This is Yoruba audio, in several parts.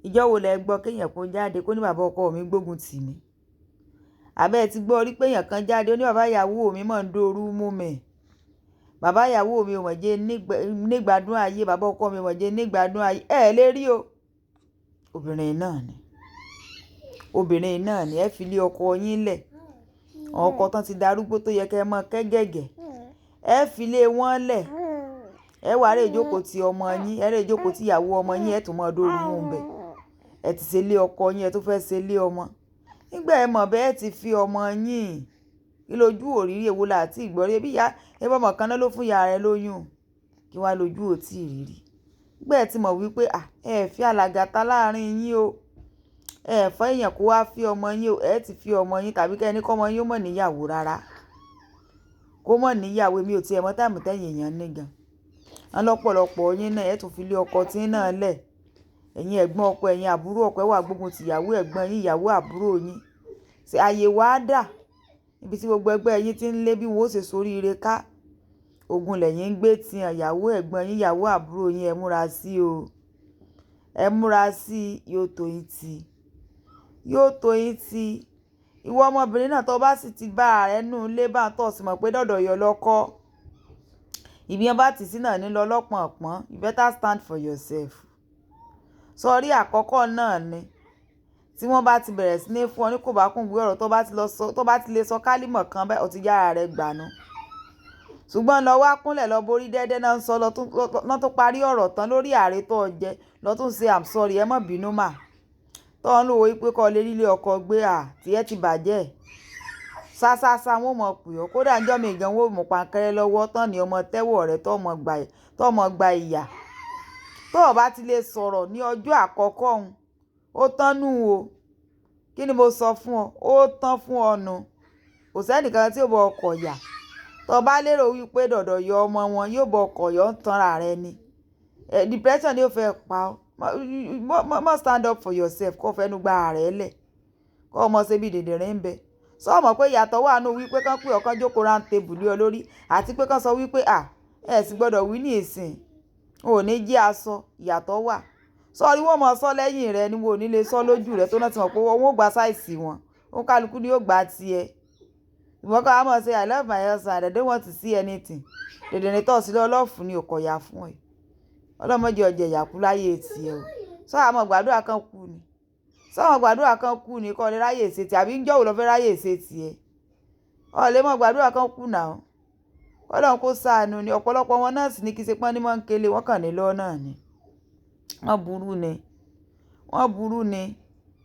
Ìjọ́ wo lẹ gbọ́ kéèyàn kó jáde kó ní bàbá ọkọ mi gbógun tì mí? Àbẹ́ ẹ ti gbọ́ rí pé èèyàn kan jáde ó ní bàbá ìyàwó mi máa ń dòru mú mi. Bàbá ìyàwó mi ò mọ̀ jẹ́ nígbàdún ayé, bàbá ọkọ mi ò mọ̀ jẹ́ nígbàdún ayé. Ẹ lè rí o. Obìnrin náà ni. Obìnrin náà ni. Ẹ fi lé ọkọ yín lẹ̀. Ọkọ tán ti darúgbó tó yẹ kí ẹ mọ̀ kẹ́gẹ̀gẹ̀. Ẹ fi lé wọn lẹ̀. Ẹ wá rè jókòó ti ọmọ yín, ẹ rè jókòó ti ìyàwó ọmọ yín, ẹ tún mọ̀ dòru mú bẹ̀. Ẹ ti ṣe lé ọkọ yín, ẹ tún fẹ́ ṣe lé ọmọ. Nígbà ẹ mọ̀ bẹ́ẹ̀ ti fi ọmọ yín. Kí lójú òrírí èwo la tí ìgbọ́ rí? Bí ìyá, ẹbí ọmọ kan náà ló fún ìyá rẹ̀ lóyún. Kí wá lójú ò tí ì rí. Nígbà ẹ ti mọ̀ wípé à, ẹ fi alàgàtà láàrín yín o. Ẹ fẹ́ èèyàn kó wá fi ọmọ yín o. Ẹ ti fi ọmọ yín tàbí kí ẹni kọ́ ọmọ yín ó mọ̀ níyàwó rárá. Kó mọ̀ níyàwó, èmi ò tí ẹ mọ̀ time tẹ́yìn èèyàn ní gan. Wọ́n lọ́pọ̀lọpọ̀ yín náà ẹ tún fi lé ọkọ tí ń náà lẹ̀. Ẹ̀yin ẹ̀gbọ́n ọkọ, ẹ̀yin àbúrò ọkọ, ẹ wà gbógun ti ìyàwó ẹ̀gbọ́n yín, ìyàwó àbúrò yín. Ṣé ààyè wá dà? Ibi tí gbogbo ẹgbẹ́ yín tí ń lé bí wọ́n ó ṣe sóríire ká. Ogun lẹ̀yin ń gbé ti hàn ìyàwó ẹ̀gbọ́n yín, ìyàwó àbúrò yín, ẹ múra sí o. Ẹ múra sí, yóò tó yín tí. Yóò tó yín tí. Ìwọ ọmọbìnrin náà tó bá sì ti bá ara rẹ nù ilé bá ń tọ̀ sí mọ̀ pé dọ̀dọ̀ yọ lọ́kọ́. Ibi wọn bá tì sí náà ní lọ lọ́pọ̀npọ́n. You better stand for yourself. Sọrí àkọ́kọ́ náà ni. Tí wọ́n bá ti bẹ̀rẹ̀ sí ní fún ọ ní kòbákùngbé ọ̀rọ̀ tó bá ti lọ sọ, tó bá ti lè sọ kálímọ̀ kan bẹ́ẹ̀, o ti yára rẹ gbà nú. Ṣùgbọ́n lọ wá kúnlẹ̀ lọ borí dẹ́dẹ́ náà ń sọ lọ tún, lọ tún parí ọ̀rọ̀ tán lórí ààrẹ tó jẹ, lọ tún ṣe "I'm sorry, ẹ má bínú mà." Tó ń lò wípé kó lè rí ilé ọkọ gbé à, tí ẹ ti bàjẹ́. Sá sá sá wọ́n mọ̀ pé ọ́. Kódà ńjọ́ mi gan wọ́n mú pankẹ́rẹ́ lọ́wọ́ tán ni ọmọ tẹ́wọ̀ rẹ tó mọ̀ gba ìyà. Tó ò bá ti lè sọ̀rọ̀ ní ọjọ́ àkọ́kọ́ òun, ó tán nù o. Kí ni mo sọ fún ọ? Ó tán fún ọ nu. Kò sí ẹnìkan tí ó bọ ọkọ̀ yà. Tó bá lérò wípé dọ̀dọ̀ yọ ọmọ wọn yóò bọ ọkọ̀ yọ ń tanra rẹ ni. Depression ni ó fẹ́ pa ọ́. Má stand up for yourself kó fẹ́nu gba ara rẹ lẹ̀. Kó ọmọ ṣe bí dìndìnrín ń bẹ. Sọ mọ̀ pé ìyàtọ̀ wà nínú wípé kán pé ọ̀kan jókòó round table lé ọ lórí àti pé kán sọ wípé à, ẹ sì gbọdọ̀ wí ní ìsìn. O ò ní jí aṣọ, ìyàtọ̀ wà. Sọ̀rí wọ́n mọ̀ sọ lẹ́yìn rẹ ni wọ́n ò ní lè sọ lójú rẹ tó náà tí mọ̀ pé wọ́n ó gba size wọn. Òǹkálukú ni yóò gba ti ẹ. Ìwọ kan á mọ̀ ṣe "I love my husband, I don't want to see anything." Dìndìnrín tó sí lọ́lọ́fun ni ò kọ̀ ya fún ẹ. Ọlọ́run má jẹ́ ó jẹ ìyà kú láyé tí ẹ o. Sọ àmọ́ gbàdúrà kan kú ni. Sọ mọ̀ gbàdúrà kan kú ni kó lè ráyè ṣe ti àbí ńjọ́ wo lo fẹ́ ráyè ṣe ti ẹ. Ó lè mọ̀ gbàdúrà kan kú now. Ọlọ́run kó ṣàánú ni. Ọ̀pọ̀lọpọ̀ wọn náà sì ní kí í ṣe pọ́n ní mọ́ ń kélé, wọ́n kàn ní lọ́ náà ni. Wọ́n burú ni. Wọ́n burú ni.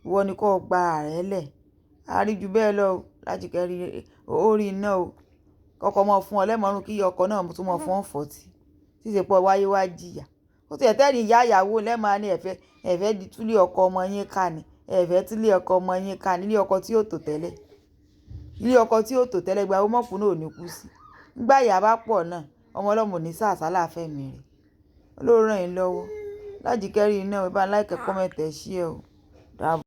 Ìwọ ni kó gba ara rẹ lẹ̀. A rí ju bẹ́ẹ̀ lọ o. Láti kẹ́rí ó rí iná o. Kọ́kọ́ mọ́ fún ọ lẹ́mọ̀ọ́rùn kí ọkọ náà tún mọ́ fún ọ fọ́tì. Tí ṣe pé wáyé wá jìyà. Ó ti ẹ̀ tẹ́ni ìyá ìyàwó lẹ́mọ̀ ní ẹ̀fẹ́, ẹ̀fẹ́ di túlé ọkọ ọmọ yín ká ni. Ẹ̀fẹ́ túlé ọkọ ọmọ yín ká ní ilé ọkọ tí yóò tò tẹ́lẹ̀. Ilé ọkọ tí yóò tò tẹ́lẹ̀ gba owó mọ̀kú náà ò ní kú sí. Nígbà ìyà bá pọ̀ náà, ọmọ ọlọ́mọ ò ní sá àsálà fẹ́mi rẹ̀. Ọlọ́run ràn yín lọ́wọ́. Láti kẹ́rí iná, ẹ bá like, comment, ẹ share o. Dàbọ̀.